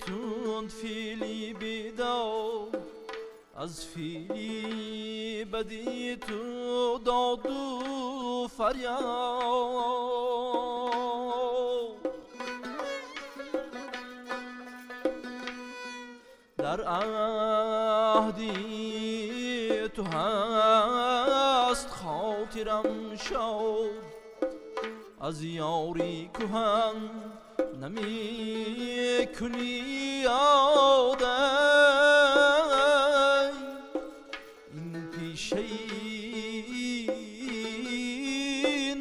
Тунд фили бедод аз фили бади ту доду фарёд. Дар аҳди ту ҳаст хотирам шод, аз ёри куҳан намекунӣ ёд. Ин пешаи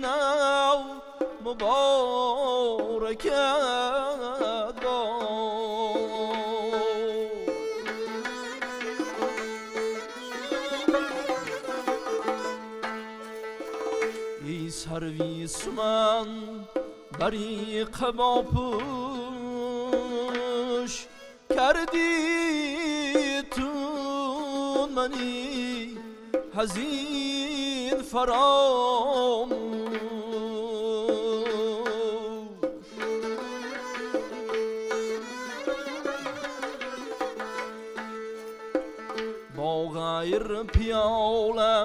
нав муборакат бод. Эй сарви суман бари қабопӯш кардӣ тун мани ҳазин фаромӯш. Бо ғайр пиёла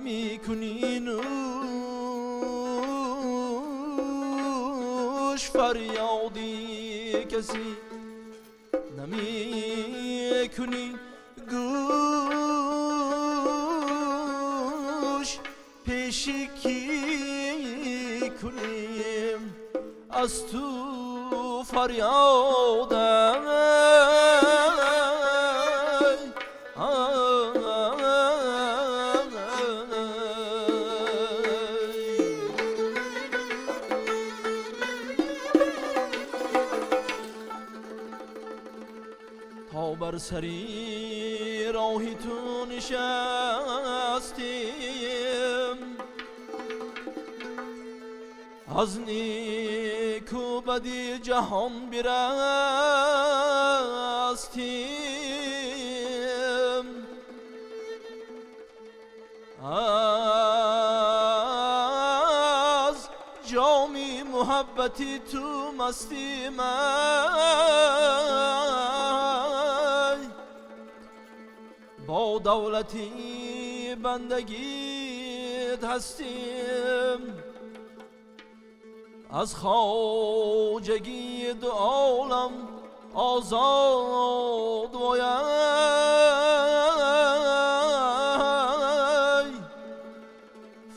мекунӣ нӯш, фарёди касе намекунӣ гӯш. Пеши кӣ кунем аз ту фарёд? تا بر سری راهی تو نشستیم، از نیک و بدی جهان برستیم. از جامی محبتی تو مستیم، با دولتی بندگیت هستیم. از خواجگی دو عالم آزاد وای،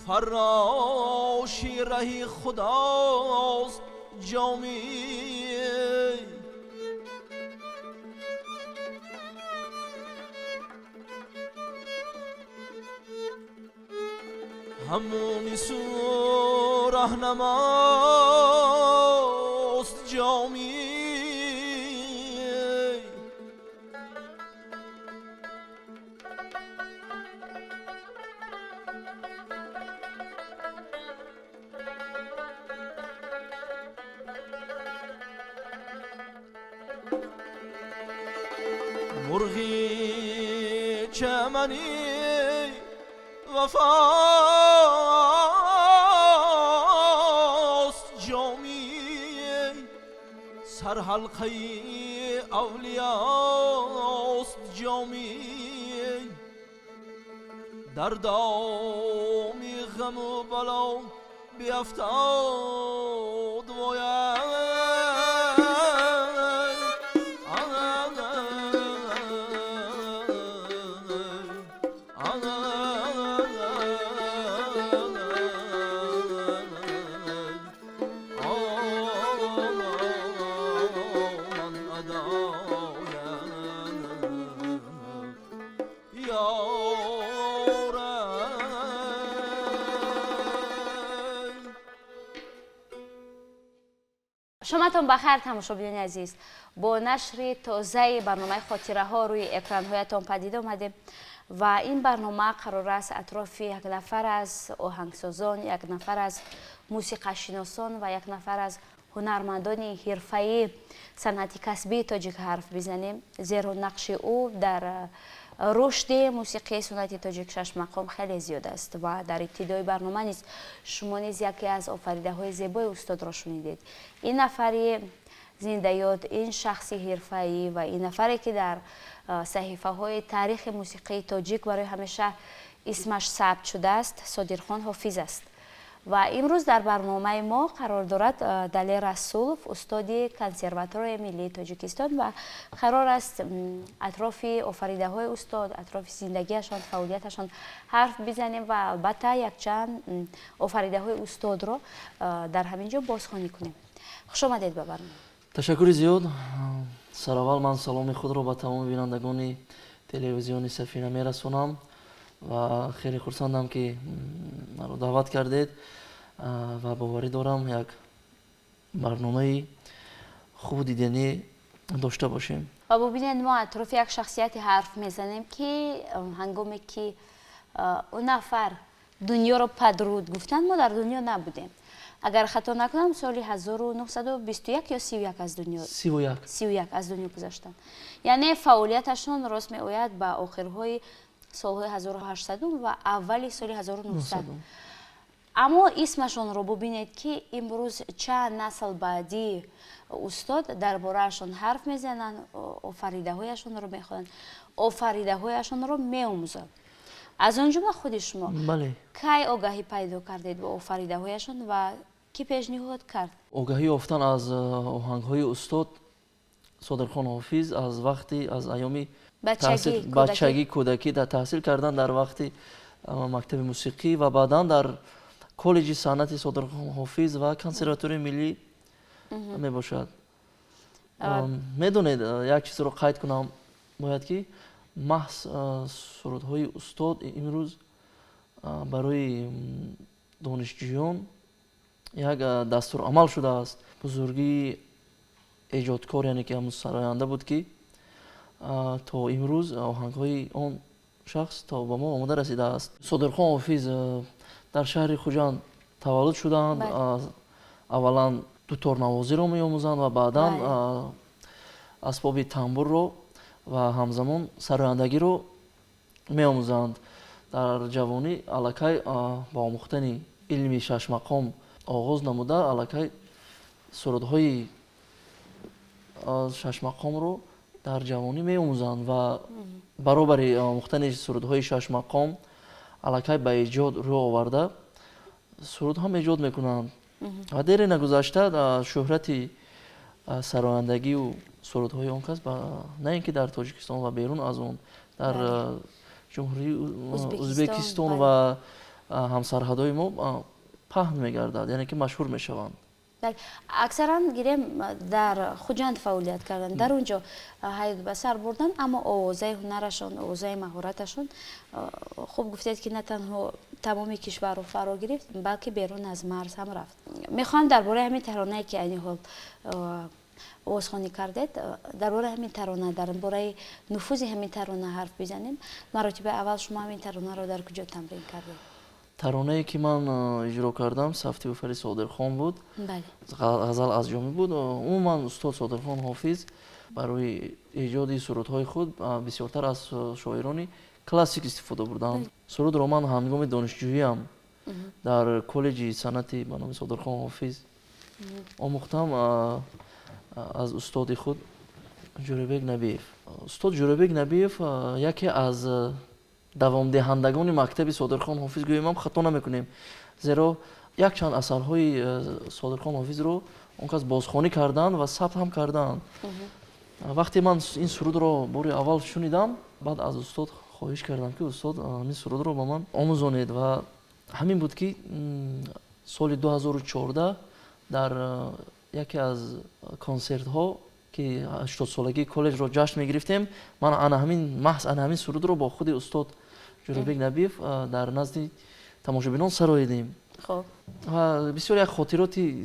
فراشی رهی خداست جامی. همونی سو رهنماست جامی. مرغی چمنی وفاست جامی، سر حلقه اولیاست جامی. در دامی غم و بلا بیفتاد وای. شماتون بخیر تماشابینان عزیز، با نشر تازه برنامه خاطره ها روی اکران هایتان پدید آمده و این برنامه قرار است اطراف یک نفر از آهنگسازان، یک نفر از موسیقی شناسان و یک نفر از هنرمندان حرفه‌ای صنعت کسبی تاجیک حرف بزنیم، زیرا نقش او در رشد موسیقی سنتی تاجیک شش مقام خیلی زیاد است و در ابتدای برنامه نیز شما نیز یکی از آفریده های زیبای استاد را شنیدید. این نفری Зиндаёд ин шахси ҳирфаӣ ва ин нафаре, ки дар саҳифаҳои таърихи мусиқии тоҷик барои ҳамеша исмаш сабт шудааст, Содирхон Ҳофиз аст. Ва имрӯз дар барномаи мо қарор дорад Далер Расулов, устоди Консерваторияи миллии Тоҷикистон, ва қарор аст атрофи офаридаҳои устод, атрофи зиндагиашон, фаъолияташон ҳарф бизанем ва албатта якчанд офаридаҳои устодро дар ҳамин ҷо бозхонӣ кунем. Хуш омадед ба барнома. Ташаккури зиёд. Сараввал ман саломи худро ба тамоми бинандагони телевизиони Сафина мерасонам ва хеле хурсандам, ки маро даъват кардед, ва боварӣ дорам, як барномаи хубу диданӣ дошта бошем. Ва бубинед, мо атрофи як шахсияте ҳарф мезанем, ки ҳангоме ки ӯ нафар дунёро падруд гуфтанд, мо дар дунё набудем. Агар хато накунам, соли 1921 ё 31 аз дунё 31. 31 аз дунё гузаштанд. Яъне фаъолияташон рост меояд ба охирҳои солҳои 1800 ва аввали соли 1900. Аммо исмашонро бубинед, ки имрӯз чанд насл баъди устод дар бораашон ҳарф мезананд, офаридаҳояшонро мехонанд, офаридаҳояшонро меомӯзанд, аз он ҷумла худи шумо. Бале. Кай огаҳӣ пайдо кардед ба офаридаҳояшон ва кӣ пешниҳод кард? Огаҳӣ ёфтан аз оҳангҳои устод Содирхон Ҳофиз аз вақти, аз айёми бачагӣ, кӯдакӣ, дар таҳсил кардан дар вақти мактаби мусиқӣ ва баъдан дар коллеҷи санъати Содирхон Ҳофиз ва Консерваторияи миллӣ мебошад. Медонед, як чизро қайд кунам бояд, ки маҳз сурудҳои устод имрӯз барои донишҷӯён як дастурамал шудааст. Бузургии эҷодкор, яъне ки ҳамун сароянда буд, ки то имрӯз оҳангҳои он шахс то ба мо омода расидааст. Содирхон Ҳофиз дар шаҳри Хуҷанд таваллуд шуданд. Аввалан дуторнавозиро меомӯзанд ва баъдан асбоби тамбурро ва ҳамзамон сарояндагиро меомӯзанд. Дар ҷавонӣ аллакай ба омӯхтани илми шашмақом оғоз намуда, аллакай сурудҳои шашмақомро дар ҷавонӣ меомӯзанд ва баробари омӯхтани сурудҳои шашмақом аллакай ба эҷод рӯ оварда, суруд ҳам эҷод мекунанд. Ва дере нагузашта шӯҳрати сарояндагию сурудҳои он кас на ин ки дар Тоҷикистон ва берун аз он, дар Ҷумҳурии Узбекистон ва ҳамсарҳадҳои мо паҳн мегардад, яъне ки машҳур мешаванд. Аксаран гирем, дар Хуҷанд фаъолият карданд, дар он ҷо ҳаёт ба сар бурданд, аммо овозаи ҳунарашон, овозаи маҳораташон, хуб гуфтед, ки на танҳо тамоми кишварро фаро гирифт, балки берун аз марз ҳам рафт. Мехоҳам дар бораи ҳамин таронае, ки айни ҳол овозхонӣ кардед, дар бораи ҳамин тарона, дар бораи нуфузи ҳамин тарона ҳарф бизанем. Маротибаи аввал шумо ҳамин таронаро дар куҷо тамрин кардед? Таронае, ки ман иҷро кардам, Сафти Буфари Содирхон буд, ғазал аз Ҷомӣ буд. Умуман, устод Содирхон Ҳофиз барои эҷоди сурудҳои худ бисёртар аз шоирони классик истифода бурданд. Сурудро ман ҳангоми донишҷӯиям дар коллеҷи санъати ба номи Содирхон Ҳофиз омӯхтам аз устоди худ Ҷӯрабек Набиев. Устод Ҷӯрабек Набиев яке аз давомдиҳандагони мактаби Содирхон Ҳофиз гӯем ҳам хато намекунем, зеро якчанд асарҳои Содирхон Ҳофизро он кас бозхонӣ карданд ва сабт ҳам карданд. Вақте ман ин сурудро бори аввал шунидам, баъд аз устод хоҳиш кардам, ки устод, ҳамин сурудро ба ман омӯзонед. Ва ҳамин буд, ки соли 2014 дар яке аз консертҳо, ки 80-солагии коллеҷро ҷашн мегирифтем, ман ана ҳамин, маҳз ана ҳамин сурудро бо худи устод Ҷӯрабек Набиев дар назди тамошобинон сароидем. Ва бисёр як хотироти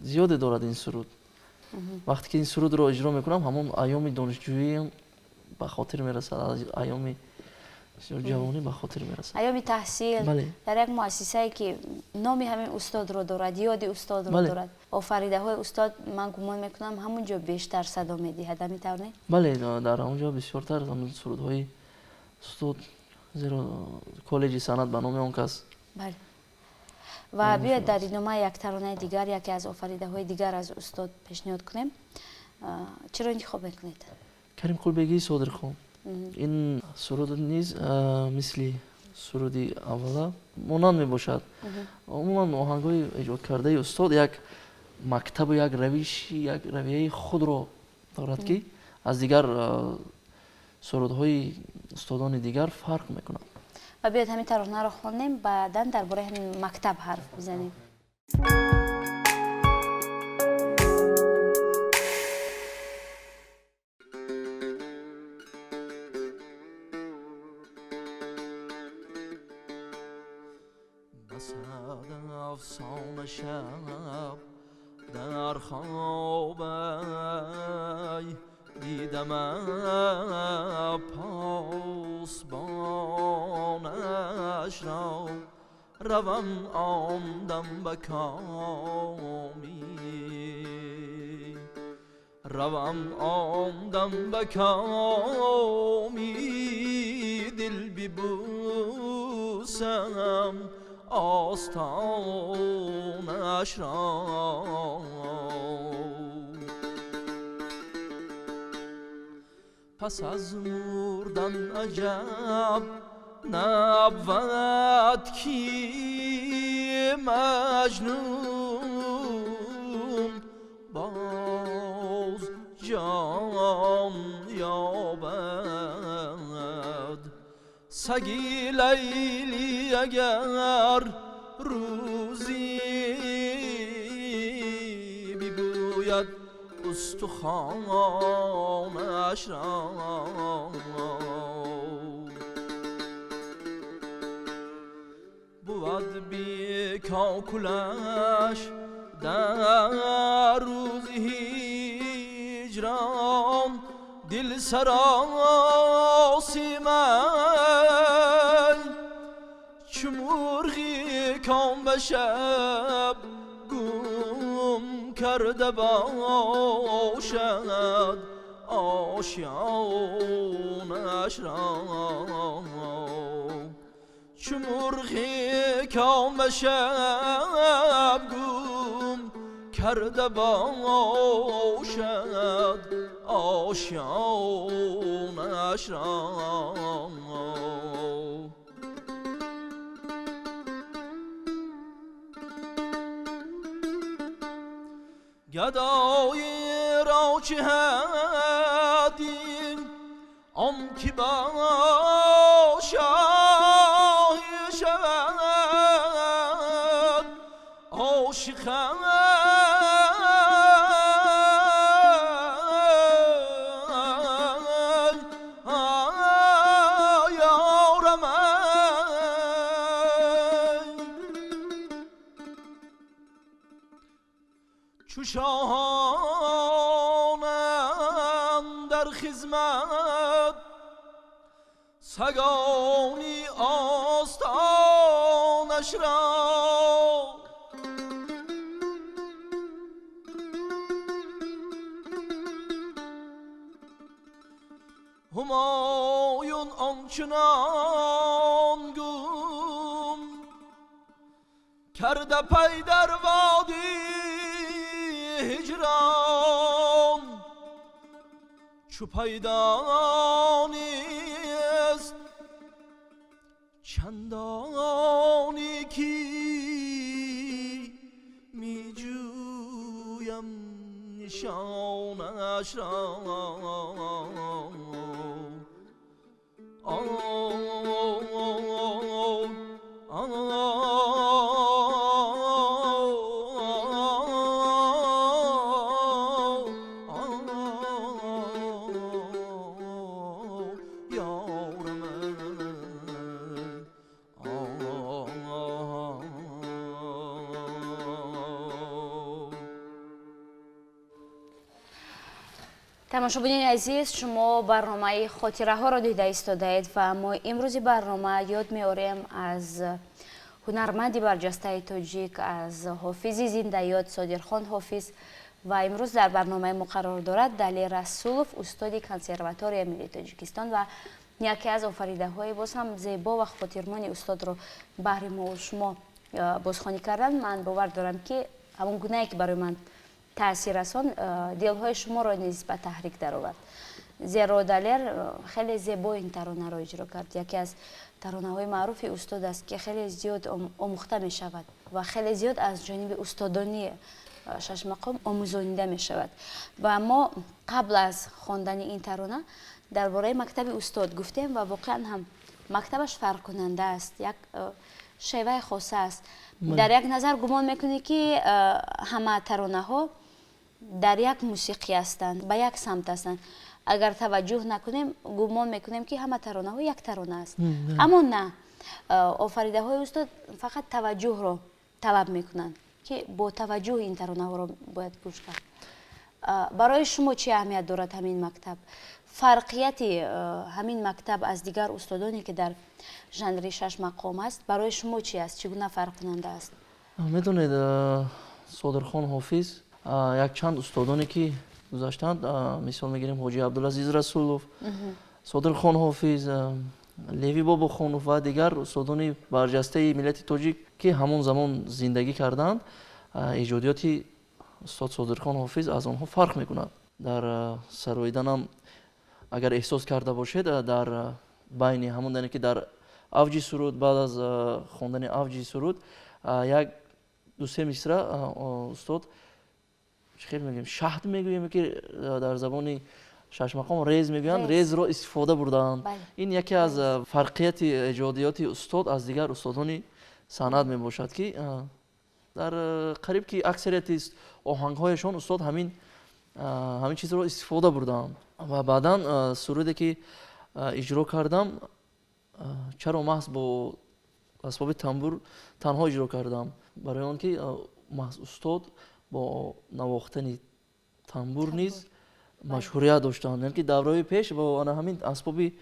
зиёде дорад ин суруд. Вақте ки ин сурудро иҷро мекунам, ҳамон айёми донишҷӯиам ба хотир мерасад, айёми ҷавонӣ ба хотир мерасад. Айёми таҳсил дар як муассисае, ки номи ҳамин устодро дорад, ёди устодро дорад, офаридаҳои устод, ман гумон мекунам, ҳамун ҷо бештар садо медиҳад. Ҳамин тавр не? Бале, дар ҳамон ҷо бисёртар сурудҳои устод, зеро коллеҷи санъат ба номи он кас. Бале. Ва биёед, дар идома як таронаи дигар, яке аз офаридаҳои дигар аз устод пешниҳод кунем. Чиро интихоб мекунед? Карим Қулбегии Содирхон. Ин суруд низ мисли суруди аввала монанд мебошад. Умуман, оҳангҳои эҷодкардаи устод як мактабу як равиши, як равияи худро дорад, ки аз дигар сурудҳои устодони дигар фарқ мекунад. Ва биёед, ҳамин таронаро хонем, баъдан дар бораи ҳамин мактаб ҳарф бизанем. Афсона шаб дар хобай дидам посбонашро, равам омдам ба коми, равам омдам ба коми, дил бибусам остонашро. Пас аз мурдан аҷаб набвад, ки Маҷнун боз ҷон ёбад. Саги Лайли агар рӯзӣ бибӯяд устухонашро, бувад бикокулаш дар рӯзи ҳиҷрон. Дил саросима чу мурғи ком ба шаб гум карда бошад ошёнашро, чу мурғи ком ба шаб гум карда бошад ошёнашро. Гадои ро чӣ ҳадди он ки ба шоҳӣ шавад ошиқам? Ёрам, чу шоҳонам дар хизмат сагони остонашро, Ҳумоюн ончунон гум карда пай дар водии ҳиҷрон, чу пайдо нест чандоне ки меҷӯям нишонашро. Тамошобинони азиз, шумо барномаи хотираҳоро дида истодаед ва мо имрӯзи барнома ёд меорем аз ҳунарманди барҷастаи тоҷик, аз ҳофизи зиндаёд Содирхон Ҳофиз. Ва имрӯз дар барномаи мо қарор дорад Далер Расулов, устоди Консерваторияи миллии Тоҷикистон, ва яке аз офаридаҳои боз ҳам зебо ва хотирмони устодро баҳри мо шумо Бозхонӣ кардан, ман бовар дорам, ки ҳамон гунае, ки барои ман таъсир расон, дилҳои шуморо низ ба таҳрик даровард, зеро Далер хеле зебо ин таронаро иҷро кард. Яке аз таронаҳои маъруфи устод аст, ки хеле зиёд омӯхта мешавад ва хеле зиёд аз ҷониби устодони шашмақом омӯзонида мешавад. Ва мо қабл аз хондани ин тарона дар бораи мактаби устод гуфтем ва воқеан ҳам мактабаш фарқкунанда аст, як шеваи хоса аст. Дар як назар гумон мекунӣ, ки ҳама таронаҳо дар як мусиқӣ ҳастанд, ба як самт ҳастанд. Агар таваҷҷӯҳ накунем, гумон мекунем, ки ҳама таронаҳо як тарона аст, аммо на, офаридаҳои устод фақат таваҷҷӯҳро талаб мекунанд, ки бо таваҷҷӯҳ ин таронаҳоро бояд гӯш кард. Барои шумо чӣ аҳамият дорад ҳамин мактаб, фарқияти ҳамин мактаб аз дигар устодоне, ки дар жанри шашмақом аст, барои шумо чи аст, чӣ гуна фарқкунанда аст? Медонед, Содирхон Ҳофиз, якчанд устодоне, ки гузаштанд, мисол мегирем Ҳоҷи Абдулазиз Расулов, Содирхон Ҳофиз, Леви Бобохонов ва дигар устодони барҷастаи миллати тоҷик, ки ҳамон замон зиндагӣ карданд, эҷодиёти устод Содирхон Ҳофиз аз онҳо фарқ мекунад. Дар сароиданам, агар эҳсос карда бошед, дар байни ҳамон, яъне ки дар авҷи суруд, баъд аз хондани авҷи суруд як дусе мисра устод, чӣ хел мегӯем, шаҳд мегӯем, ки дар забони шашмақом рез мегӯянд, резро истифода бурдаанд. Ин яке аз фарқияти эҷодиёти устод аз дигар устодони санъат мебошад, ки дар қариб ки аксарияти оҳангҳояшон устод ҳамин чизро истифода бурдаанд. Ва баъдан суруде, ки иҷро кардам, чаро маҳз бо асбоби тамбур танҳо иҷро кардам? Барои он ки маҳз устод бо навохтани тамбур низ машҳурият доштанд, яъне ки давраҳои пеш бо ана ҳамин асбоби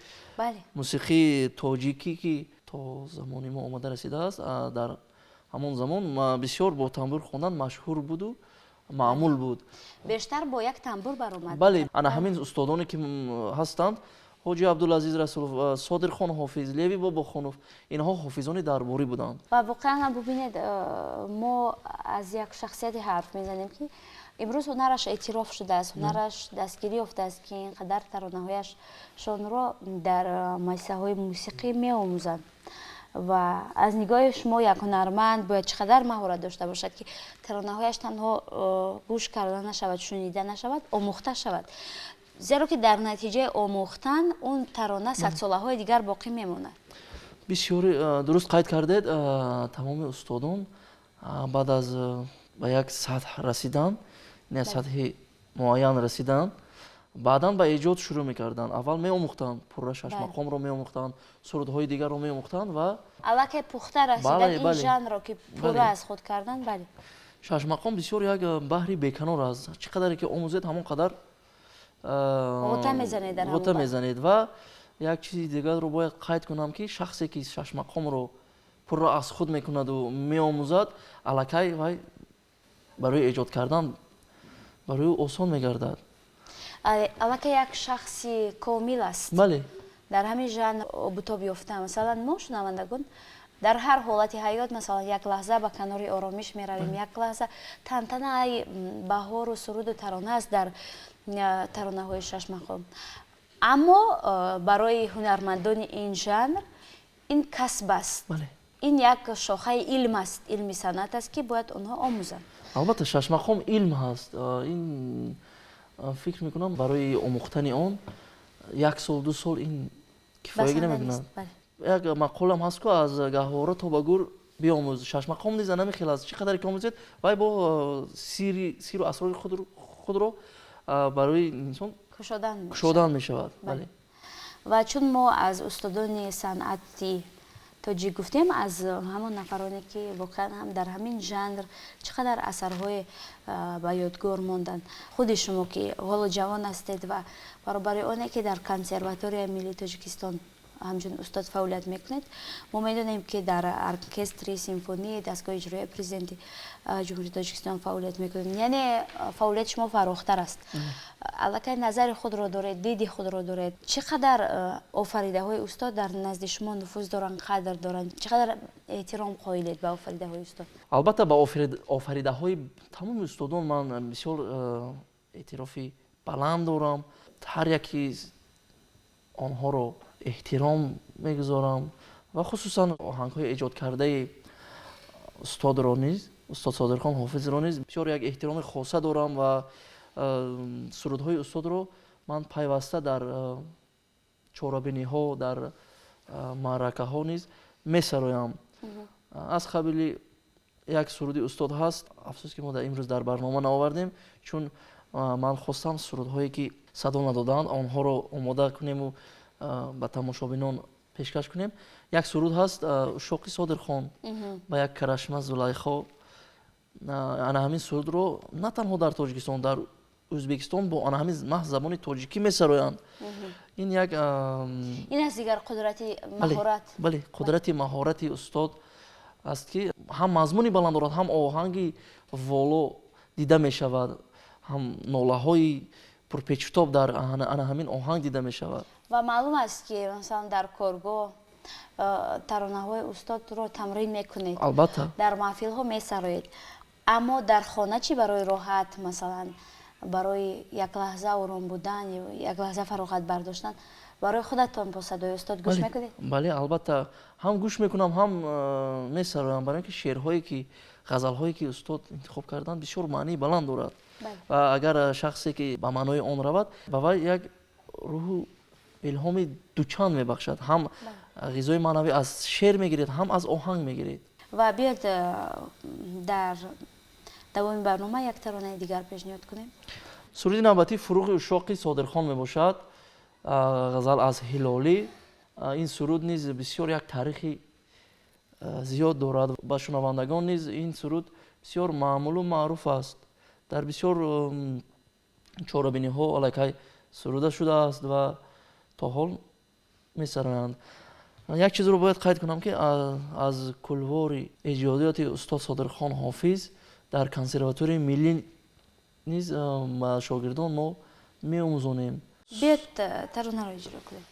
мусиқии тоҷикӣ, ки то замони мо омада расидааст, дар ҳамон замон бисёр бо тамбур хондан машҳур буду маъмул буд. Бештар бо як тамбур баромад. Бале, ана ҳамин устодоне, ки ҳастанд, Ҳоҷи Абдулазиз Расулов, Содирхон Ҳофиз, Леви Бобохонов, инҳо ҳофизони дарборӣ буданд. Ва воқеан ҳам бубинед, мо аз як шахсияте ҳарф мезанем, ки имрӯз ҳунараш эътироф шудааст, ҳунараш дастгирӣ ёфтааст, ки ин қадар таронаҳояшонро дар муассисаҳои мусиқӣ меомӯзанд. Ва аз нигоҳи шумо, як ҳунарманд бояд чӣ қадар маҳорат дошта бошад, ки таронаҳояш танҳо гӯш карда нашавад, шунида нашавад, омӯхта шавад, зеро ки дар натиҷаи омӯхтан он тарона садсолаҳои дигар боқӣ мемонад? Бисёри дуруст қайд кардед. Тамоми устодон баъд аз ба як сатҳ расидан, не, сатҳи муайян расидан, баъдан ба эҷод шурӯъ мекарданд. Аввал меомӯхтанд, пурра шашмақомро меомӯхтанд, сурудҳои дигарро меомӯхтанд ва Аллакай пухта расидан, ин жанрро ки пурра аз худ кардан, бале. Шашмақом бисёр як баҳри беканор аст. Чӣ қадаре ки омӯзед, ҳамон қадар ғӯта мезанед дар ғӯта мезанед. Ва як чизи дигарро бояд қайд кунам, ки шахсе, ки шашмақомро пурра аз худ мекунаду меомӯзад, аллакай вай барои эҷод кардан барои ӯ осон мегардад. Аллакай як шахси комил аст. Дар ҳамин жанр обутоб ёфта. Масалан, мо, шунавандагон, дар ҳар ҳолати ҳаёт, масалан, як лаҳза ба канори оромиш меравем, як лаҳза тантанаи баҳору суруду тарона аст дар таронаҳои шашмақом, аммо барои ҳунармандони ин жанр ин касб аст, ин як шохаи илм аст, илми санъат аст, ки бояд онҳо омӯзанд. Албатта, шашмақом илм ҳаст. Ин, фикр мекунам, барои омӯхтани он як сол, 2 сол ин кифоягӣ намекунад. Як мақолам ҳаст ку: аз гаҳвора то ба гур биомӯз. Шашмақом низ ҳамин хел аст. Чӣ қадаре ки омӯзед, вай бо сиру асрори худро барои инсон кушодан мешавад. Бале. Ва чун мо аз устодони санъати тоҷик гуфтем, аз ҳамон нафароне, ки воқеан ҳам дар ҳамин жанр чӣ қадар асарҳое ба ёдгор монданд, худи шумо, ки ҳоло ҷавон ҳастед ва баробари оне ки дар Консерваторияи миллии Тоҷикистон ҳамчун устод фаъолият мекунед. Мо медонем, ки дар оркестри симфонии дастгоҳи иҷроияи президенти Ҷумҳурии Тоҷикистон фаъолият мекунед. Яъне фаъолияти шумо фарохтар аст. Аллакай назари худро доред, диди худро доред. Чӣ қадар офаридаҳои устод дар назди шумо нуфуз доранд, қадр доранд? Чӣ қадар эҳтиром қоилед ба офаридаҳои устод? Албатта, ба офаридаҳои тамоми устодон ман бисёр эътирофи баланд дорам. Ҳар яки онҳоро эҳтиром мегузорам ва хусусан оҳангҳои эҷодкардаи устодро низ, устод Содирхон Ҳофизро низ бисёр як эҳтироми хоса дорам ва сурудҳои устодро ман пайваста дар чорабиниҳо, дар маъракаҳо низ месароям. Аз қабили як суруди устод ҳаст, афсӯс ки мо дар имрӯз дар барнома наовардем, чун ман хостам сурудҳое ки садо надодаанд, онҳоро омода кунему ба тамошобинон пешкаш кунем. Як суруд ҳаст, Ушоқи Содирхон ба як карашма Зулайхо. Ана ҳамин сурудро на танҳо дар Тоҷикистон, дар Ӯзбекистон бо ана ҳамин маҳз забони тоҷикӣ месароянд. Ин як Ин аз дигар қудрати маҳорат. Бале, қудрати маҳорати устод аст, ки ҳам мазмуни баланд дорад, ҳам оҳанги воло дида мешавад, ҳам нолаҳои пурпечутоб дар ана ҳамин оҳанг дида мешавад. Ва маълум аст, ки масалан дар коргоҳ таронаҳои устодро тамрин мекунед. Албатта. Дар маҳфилҳо месароед. Аммо дар хона чӣ, барои роҳат, масалан барои як лаҳза ором будан, як лаҳза фароғат бардоштан, барои худатон бо садои устод гӯш мекунед? Бале, албатта, ҳам гӯш мекунам, ҳам месароям, барои ин ки шеърҳое ки, ғазалҳое ки устод интихоб карданд, бисёр маънии баланд дорад ва агар шахсе ки ба маънои он равад, ба вай як рӯҳу илҳоми дучанд мебахшад. Ҳам ғизои маънавӣ аз шеър мегиред, ҳам аз оҳанг мегиред. Ва биёед, дар давоми барнома як таронаи дигар пешниҳод кунем. Суруди навбатӣ Фуруғи ушоқи Содирхон мебошад, ғазал аз Ҳилолӣ. Ин суруд низ бисёр як таърихи зиёд дорад. Ба шунавандагон низ ин суруд бисёр маъмулу маъруф аст. Дар бисёр чорабиниҳо аллакай суруда шудааст ва то ҳол месароянд. Як чизро бояд қайд кунам, ки аз кулвори эҷодиёти устод Содирхон Ҳофиз дар консерваторияи миллӣ низ ба шогирдон мо меомӯзонем. Биёед, таронаро иҷро кунем.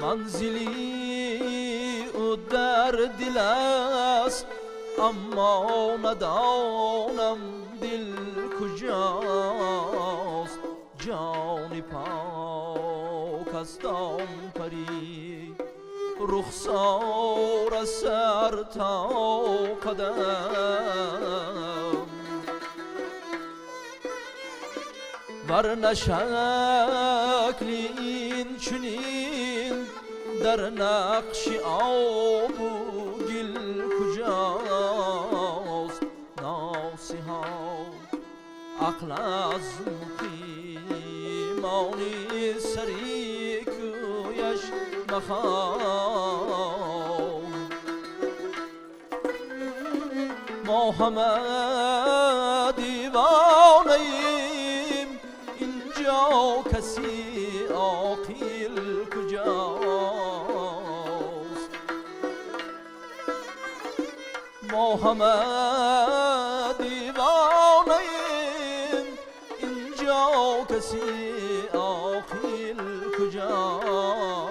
Манзили ӯ дар дил аст, аммо надонам дил куҷост. Ҷони пок аст он парӣ рухсор аз сар то қадам, варна шакли ин чунин дар нақши обу гил куҷост? Носиҳо ақл аз муқимони сари кӯяш махоҳ. Мо ҳама девонаем, инҷо каси оқил куҷост? Мо ҳама девонаем, инҷо каси оқил куҷост?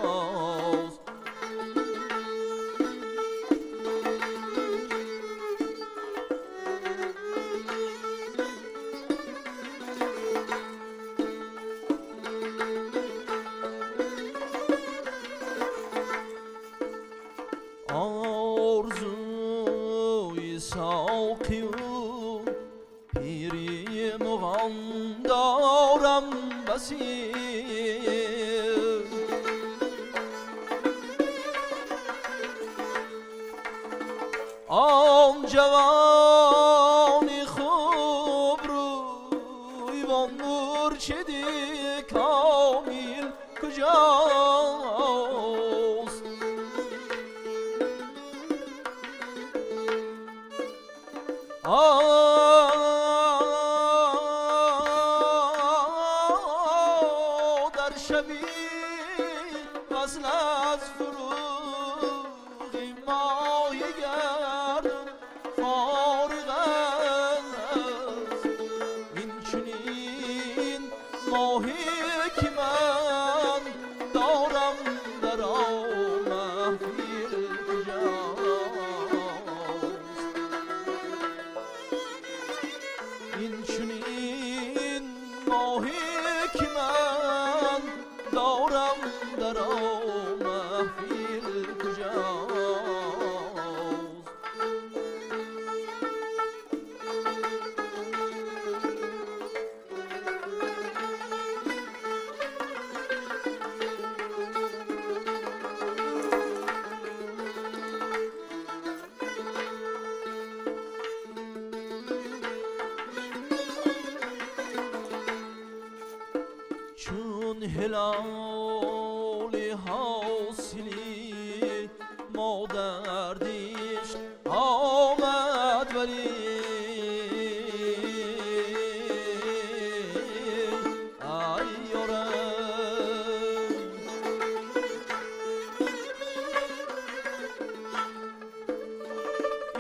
کسی. آن جوانی خوب روی و مرشدی کامل کجاست؟ در شبی وصل از فروغ ماه گردون فارغ است. این چنین ماهی که من دارم در آن محفل کجاست؟ این چنین ماهی که من دارم در آن محفل کجاست؟ چون هلال حاصلی ما در دیش آمد، ولی ای یارم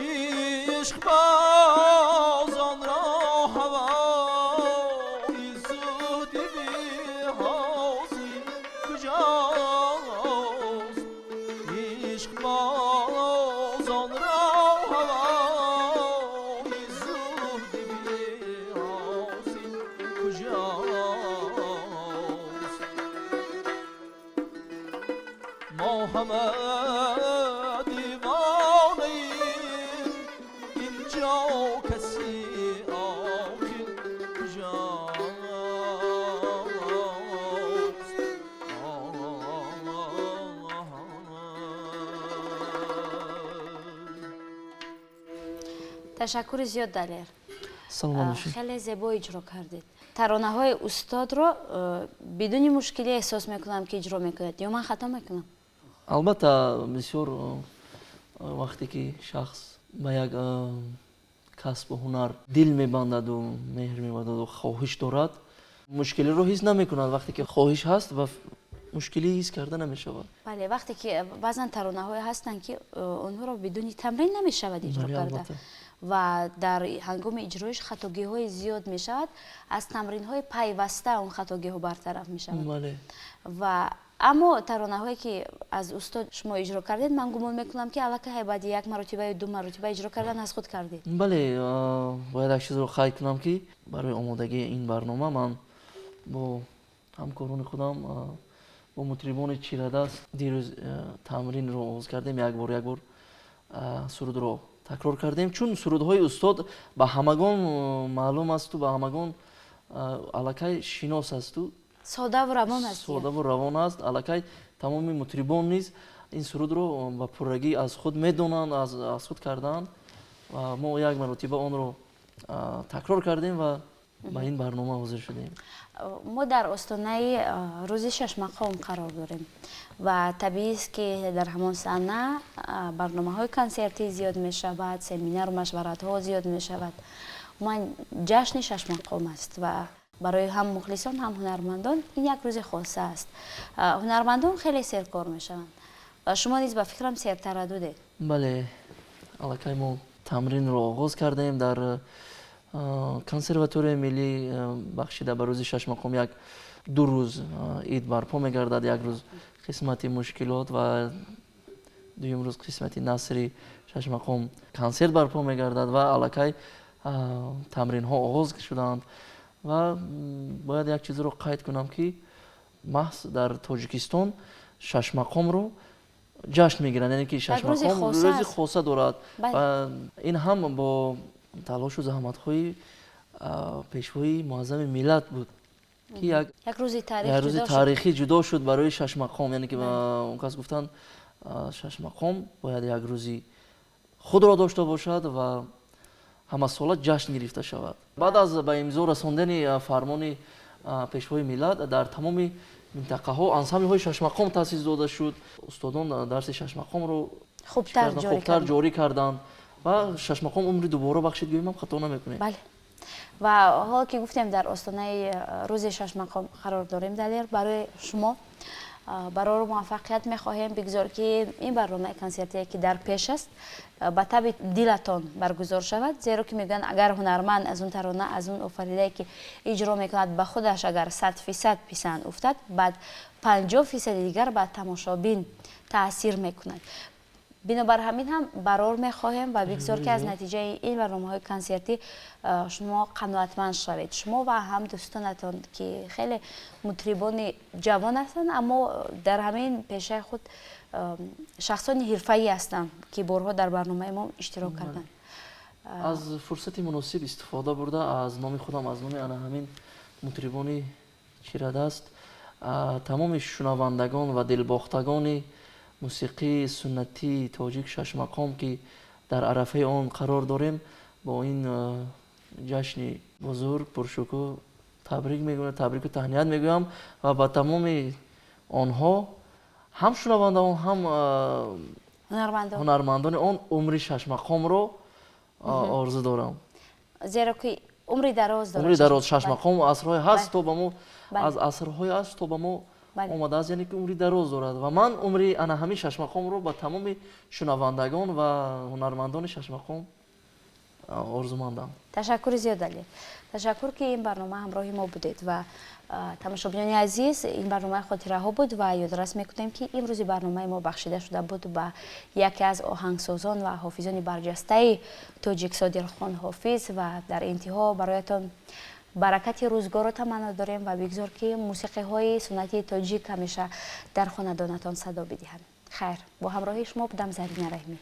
عشق بازان را هوای زهد بی حاصل کجاست؟ عشق بازان را هوای زهد بی حاصل کجاست؟ ما همه دیوانه ایم، اینجا کسی عاقل کجاست؟ Ташаккури зиёд, Далер. Саломат бошед. Хеле зебо иҷро кардед. Таронаҳои устодро бидуни мушкилӣ эҳсос мекунам, ки иҷро мекунед, ё ман хато мекунам? Албатта, бисёр вақте ки шахс ба як касбу ҳунар дил мебандаду меҳр мебандаду хоҳиш дорад, мушкилиро ҳис намекунад. Вақте ки хоҳиш ҳаст ва мушкилӣ ҳис карда намешавад. Бале, вақте ки баъзан таронаҳое ҳастанд, ки онҳоро бидуни тамрин намешавад иҷро карда ва дар ҳангоми иҷроиш хатогиҳои зиёд мешавад, аз тамринҳои пайваста он хатогиҳо бартараф мешавад. Ва аммо таронаҳое, ки аз устод шумо иҷро кардед, ман гумон мекунам, ки аллакай баъди як маротиба ё ду маротиба иҷро кардан аз худ кардед. Бале, бояд як чизро қайд кунам, ки барои омодагии ин барнома ман бо ҳамкорони худам, бо мутрибони чирадаст дирӯз тамринро оғоз кардем. Як бор, як бор сурудро такрор кардем, чун сурудҳои устод ба ҳамагон маълум асту ба ҳамагон аллакай шинос асту. Содаву равон аст. Содаву равон аст. Аллакай тамоми мутрибон низ ин сурудро ба пуррагӣ аз худ медонанд, аз худ кардаанд ва мо як маротиба онро такрор кардем ва ба ин барнома ҳозир шудем. Мо дар остонаи рӯзи шашмақом қарор дорем ва табиист, ки дар ҳамон саҳна барномаҳои консертӣ зиёд мешавад, семинару машваратҳо зиёд мешавад. Умуман, ҷашни шашмақом аст ва барои ҳам мухлисон, ҳам ҳунармандон ин як рӯзи хоса аст. Ҳунармандон хеле серкор мешаванд ва шумо низ, ба фикрам, сертараддудед. Бале, аллакай мо тамринро оғоз кардем дар консерваторияи миллӣ. Бахшида ба рӯзи шашмақом як ду рӯз ид барпо мегардад: як рӯз қисмати мушкилот ва дуюм рӯз қисмати насри шашмақом консерт барпо мегардад ва аллакай тамринҳо оғоз шуданд. Ва бояд як чизро қайд кунам, ки маҳз дар Тоҷикистон шашмақомро ҷашн мегиранд, яъне ки шашмақом рӯзи хоса дорад ва ин ҳам бо талошу заҳматҳои пешвои муаззами миллат буд. Ки як рӯзи таърихӣ ҷудо шуд барои шашмақом, яъне ки он кас гуфтанд, шашмақом бояд як рӯзи худро дошта бошад ва ҳамасола ҷашн гирифта шавад. Баъд аз ба имзо расондани фармони Пешвои миллат дар тамоми минтақаҳо ансамблҳои шашмақом таъсис дода шуд. Устодон дарси шашмақомро хубтар ҷорӣ карданд ва шашмақом умри дубора бахшид, гӯем хато намекунем. Бале, ва ҳоло ки гуфтем, дар остонаи рӯзи шашмақом қарор дорем. Далер, барои шумо барору муваффақият мехоҳем. Бигзор, ки ин барномаи консертие, ки дар пеш аст, ба таби дилатон баргузор шавад, зеро ки мегӯянд, агар ҳунарманд аз он тарона, аз он офаридае, ки иҷро мекунад, ба худаш агар 100% писанд уфтад, баъд 50 фисади дигар ба тамошобин таъсир мекунад. Бинобар ҳамин ҳам барор мехоҳем ва бигзор, ки аз натиҷаи ин барномаҳои консертӣ шумо қаноатманд шавед, шумо ва ҳам дӯстонатон, ки хеле мутрибони ҷавон ҳастанд, аммо дар ҳамин пешаи худ шахсони ҳирфаӣ ҳастанд, ки борҳо дар барномаи мо иштирок карданд. Аз фурсати муносиб истифода бурда, аз номи худам, аз номи ана ҳамин мутрибони чирадаст, тамоми шунавандагон ва дилбохтагони мусиқии суннатии тоҷик, шашмақом, ки дар арафаи он қарор дорем, бо ин ҷашни бузург, пуршукӯҳ табрик мегӯям, табрику таҳният мегӯям ва ба тамоми онҳо, ҳам шунавандаон, ҳам ҳунармандони он, умри шашмақомро орзу дорам. Зеро ки умри дароз. Умри дароз. Шашмақом асрҳое ҳаст, то ба мо, аз асрҳое аст, то ба мо омадааст, яъне ки умри дароз дорад. Ва ман умри ана ҳамин шашмақомро ба тамоми шунавандагон ва ҳунармандони шашмақом орзумандам. Ташаккури зиёд, Далер, ташаккур, ки ин барнома ҳамроҳи мо будед. Ва тамошобинони азиз, ин барномаи хотираҳо буд ва ёдрас мекунем, ки имрӯзи барномаи мо бахшида шуда буд ба яке аз оҳангсозон ва ҳофизони барҷастаи тоҷик, Содирхон Ҳофиз. Ва дар интиҳо бароятон баракати рӯзгорро таманно дорем ва бигзор, ки мусиқиҳои суннатии тоҷик ҳамеша дар хонадонатон садо бидиҳанд. Хайр, бо ҳамроҳии шумо будам Зарина Раҳимӣ.